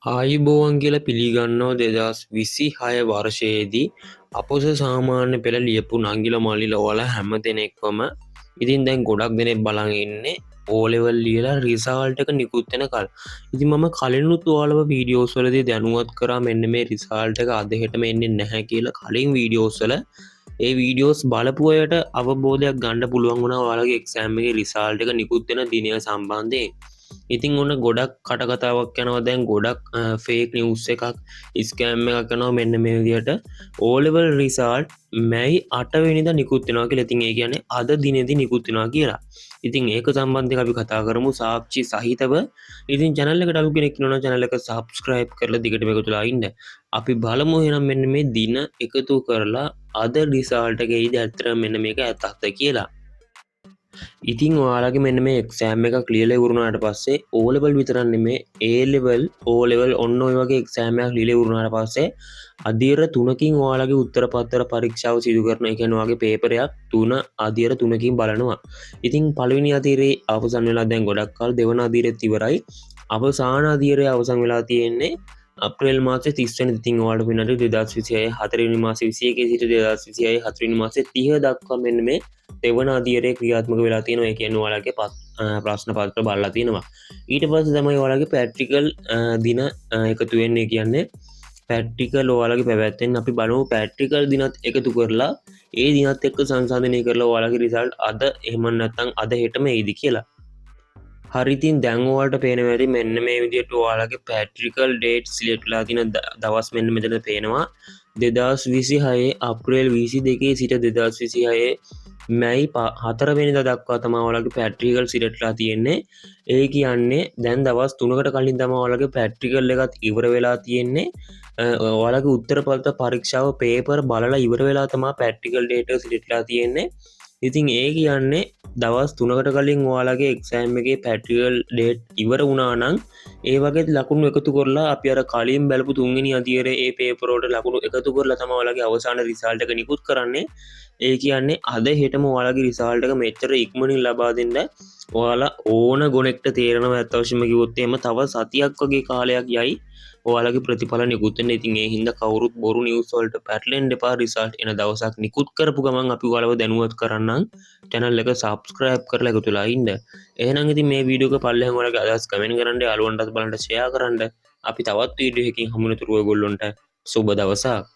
ආයුබෝවන් කියලා පිළිගන්නවා 2026 වර්ෂයේදී අපොස සාමාන්‍ය පෙළ ලියපු නංගිලා මල්ලිලා ඔයාලා හැම දෙනෙක්වම. ඉතින් දැන් ගොඩක් දෙනෙක් බලන් ඉන්නේ ඕ ලෙවල් ලියලා රිසල්ට් එක නිකුත් වෙනකල්. ඉතින් මම කලිනුත් ඔයාලව වීඩියෝස් වලදී දැනුවත් කරා මෙන්න මේ රිසල්ට් එක අද හෙටම එන්නේ නැහැ කියලා කලින් වීඩියෝස් වල. ඒ වීඩියෝස් බලපු අයට අවබෝධයක් ගන්න පුළුවන් වුණා ඔයාලගේ එක්සෑම් එකේ රිසල්ට් එක නිකුත් වෙන දිනය සම්බන්ධයෙන්. ඉතින් ඔන්න ගොඩක් කටකතාවක් යනවා දැන්, ගොඩක් ෆේක් නිවුස් එකක්, ස්කෑම් එකක් යනවා මෙන්න මේ විදිහට ඕ ලෙවල් රිසල්ට් මැයි 8 වෙනිදා නිකුත් වෙනවා කියලා. ඉතින් ඒ කියන්නේ අද දිනේදී නිකුත් වෙනවා කියලා. ඉතින් ඒක සම්බන්ධයෙන් අපි කතා කරමු සාක්ෂි සහිතව. ඉතින් channel එකට අලුත් කෙනෙක් ඉන්නවා නම් channel එක subscribe කරලා දිගටම එකතු වෙලා ඉන්න. අපි බලමු එහෙනම් මෙන්න මේ දින එකතු කරලා අද රිසල්ට් එක එයිද, ඇත්තටම මෙන්න මේක ඇත්තක්ද කියලා. ඉතින් ඔයාලගේ මෙන්න මේ එක්සෑම් එකක් ලියලා ඉවර වුණාට පස්සේ ඕ ලෙවල් විතරක් නෙමේ, ඒ ලෙවල්, ඕ ලෙවල් ඔන්න ඔය වගේ එක්සෑම් එකක් ලියලා ඉවර වුණාට පස්සේ අදියර තුනකින් ඔයාලගේ උත්තර පත්‍ර පරීක්ෂාව සිදු කරන. ඒ කියන්නේ ඔයාගේ පේපරයක් තුන අදියර තුනකින් බලනවා. ඉතින් පළවෙනි අදියරේ අවසන් වෙලා දැන් ගොඩක් කල්, දෙවන අදියරෙත් ඉවරයි. අවසාන අදියරේ අවසන් වෙලා තියෙන්නේ අප්‍රේල් මාසේ 30 වෙනිදා. ඉතින් ඔයාලට වෙනද 2026 හතරවෙනි මාසේ 21 සිට 2026 හතරවෙනි මාසේ 30 දක්වා මෙන්න මේ දෙවන අදියරේ ක්‍රියාත්මක වෙලා තියෙනවා. ඒ කියන්නේ ඔයාලගේ ප්‍රශ්න පත්‍ර බලලා තියෙනවා. ඊට පස්සේ තමයි ඔයාලගේ ප්‍රැක්ටිකල් දින එකතු වෙන්නේ. කියන්නේ ප්‍රැක්ටිකල් ඔයාලගේ පැවැත්වෙන්න. අපි බලමු ප්‍රැක්ටිකල් දිනත් එකතු කරලා ඒ දිනත් එක්ක සංසන්දනය කරලා ඔයාලගේ රිසල්ට් අද එහෙම නැත්නම් අද හෙටම එයිද කියලා. හරි, ඉතින් දැන් ඔයාලට පේනවා ඇති මෙන්න මේ විදිහට ඔයාලගේ ප්‍රැක්ටිකල් ඩේට් සිලෙක්ට් වෙලා තියෙන දවස් මෙන්න මෙතන පේනවා. 2026 අප්‍රේල් 22 සිට 2026 මැයි 4 වෙනිදා දක්වා තමයි ඔයාලගේ ප්‍රැක්ටිකල් සිලෙක්ට් වෙලා තියෙන්නේ. ඒ කියන්නේ දැන් දවස් 3කට කලින් තමයි ඔයාලගේ ප්‍රැක්ටිකල් එකත් ඉවර වෙලා තියෙන්නේ. ඔයාලගේ උත්තර පත්‍ර පරීක්ෂාව පේපර් බලලා ඉවර වෙලා තමයි ප්‍රැක්ටිකල් ඩේට් එක සිලෙක්ට් වෙලා තියෙන්නේ. ඉතින් ඒ කියන්නේ දවස් 3කට කලින් ඔයාලගේ එක්සෑම් එකේ ප්‍රැක්ටිකල් ඩේට් ඉවර වුණා නම් ඒ වගේ ලකුණු එකතු කරලා අපි අර කලින් බලපු තුන්වෙනි අදියරේ ඒ පේපර් වලට ලකුණු එකතු කරලා තමයි ඔයාලගේ අවසාන රිසල්ට් එක නිකුත් කරන්නේ. ඒ කියන්නේ අද හෙටම ඔයාලගේ රිසල්ට් එක මෙච්චර ඉක්මනින් ලබා දෙන්න ඔයාලා ඕන ගොනෙක්ට තේරෙනවා. ඇත්ත වශයෙන්ම කිව්වොත් එහෙම තව සතියක් වගේ කාලයක් යයි ඔයාලගේ ප්‍රතිඵල නිකුත් වෙන්න. ඉතින් ඒ හින්දා කවුරුත් බොරු නිවුස් වලට පැටලෙන්න එපා. රිසල්ට් එන දවසක් නිකුත් කරපු ගමන් අපි ඔයාලව දැනුවත් කරන්නම්. චැනල් එක සබ්ස්ක්‍රයිබ් කරලා එකතු වෙලා ඉන්න. එහෙනම් ඉතින් මේ වීඩියෝ එක පල්ලෙහාන් ඔයාලගේ අදහස් කමෙන්ට් කරන්න, යාළුවන්ටත් බලන්න ෂෙයා කරන්න. අපි තවත් වීඩියෝ එකකින් හමු වෙනතුරු ඔයගොල්ලන්ට සුබ දවසක්.